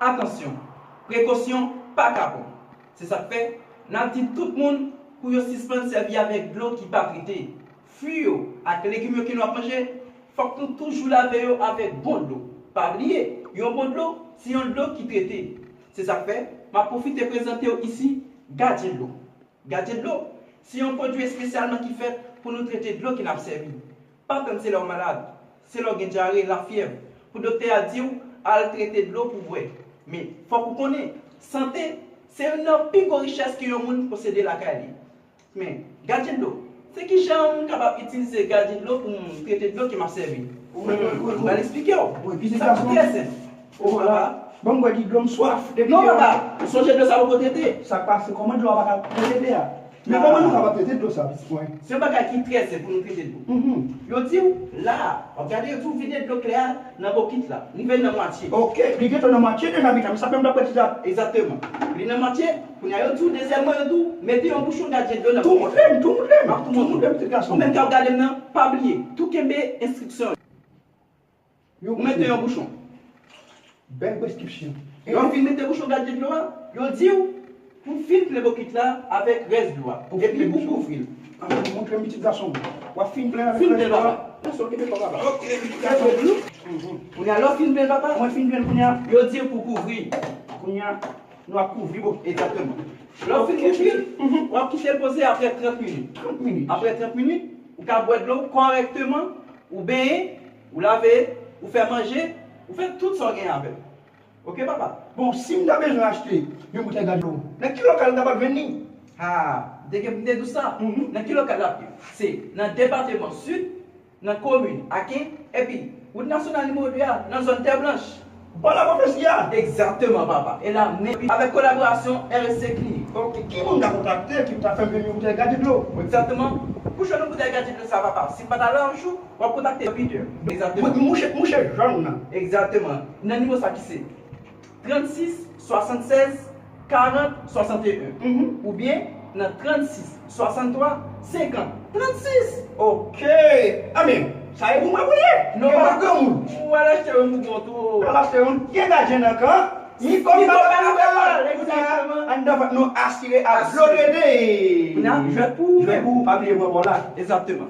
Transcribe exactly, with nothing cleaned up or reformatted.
Atansyon, prekosyon pa kapon. Se sa k fè, n ap di tout moun pou yo sispann sèvi avèk dlo ki pa trete. Fwi yo ak legim yo ke nou ap manje, fòk nou toujou lave yo avèk bon dlo. Pa bliye, yon bon dlo, se yon dlo ki trete. Se sa k fè, m ap pwofite prezante w isi gadyen dlo. Gadyen dlo, se yon pwodui espesyalman ki fèt pou nou trete dlo ke n ap sèvi. Pa tann se lè w malad, se lè w gen dyare, lafyèv, pou doktè a di w al trete dlo pou w bwè. Men, fòk ou konnen, sante se youn nan pi gwo richès ke yon moun posede lakay li. Men, gadyen dlo, se kijan m kapab itilize gadyen dlo pou m trete dlo ke m ap sèvi? M pral eksplike w. Sa trè senp. Papa. Ban m bwè ti dlo, m swaf. Depi non, papa, ou sonje dlo sa poko trete. Sa k pase? Kòman dlo a pa ka trete a? Men kòman nou kapab trete dlo sa, pitit mwen? Se yon bagay ki trè senp pou nou trete dlo. Yo di w, la a, w ap gade, yo di w vide dlo klè a nan bokit la. Li vin nan mwatye. Ok, li gentan nan mwatye deja, medam. Sa menm dapre ti sa. Egzakteman. Li nan mwatye. Kounye a, yo di w, dezyèmman, yo di w mete yon bouchon gadyen dlo nan bokit la. Tou moutre m, tou moutre m. M ap tou moutre w. Tou moutre m, ti gason. Ou menm k ap gade m nan, pa bliye, tou kenbe enstriksyon yo. Ou mete yon bouchon. Bèl preskripsyon. Lè w fin mete bouchon gadyen dlo a, yo di w pou w fin plen bokit la avèk rès dlo a. Epi pou kouvri l. Montre m, pitit gason m. W ap fin plen avèk rès dlo a. Fin plen, papa. Lè sa w kenbe fò, papa. Ok, pitit gason m. Kounye a, lè w fin plen, papa. Mwen fin plen kounye a. Yo di w pou kouvri. Kounye a, nou ap kouvri bokit. Egzakteman. Lè w fin kouvri, w ap kite l poze apre trant minit. Trant minit. Apre trant minit, ou ka bwè dlo kòrèkteman, ou benyen, ou lave, ou fè manje, ou fè tout sa w gen avè l. Ok, papa? Bon, si m ta bezwen achte yon boutèy gadyen dlo, nan ki lokal m kapab jwenn li? Ha, m te gen pou m te di w sa. Nan ki lokal l ap ye? Se nan depatman Sid, nan komin Aken, epi wout nasyonal nimewo de a, nan zòn Tè Blanch. Bò lapwofesi a? Egzakteman, papa. E la menm, avèk kolaborasyon R S C Clinic. Ok, ki moun m ka kontakte ki ta fè m jwenn yon boutèy gadyen dlo? Egzakteman. Pou jwenn yon boutèy gadyen dlo sa, papa, si m pa ta lòv jou, w ap kontakte Peter. Egzakteman. Mouche, mouche jòn nan. Egzakteman. Nan nimewo sa ki se trannsis swasannsèz karant swasanteyen. Oubyen nan trannsis swasanntwa senkant trannsis. Ok. Anben, sa e pou mwen pou l ye? Non, pa granmoun. Ou al achte yon pou kont ou. Al achte yon. Gen gadyen nan kan. Ni kòb pa nan nouvèl. Egzakteman. Anndan vant nou asire a dlo trete. Kounye a, jwèt pou ou. Jwèt pou ou, pa bliye mwen bò la. Egzakteman.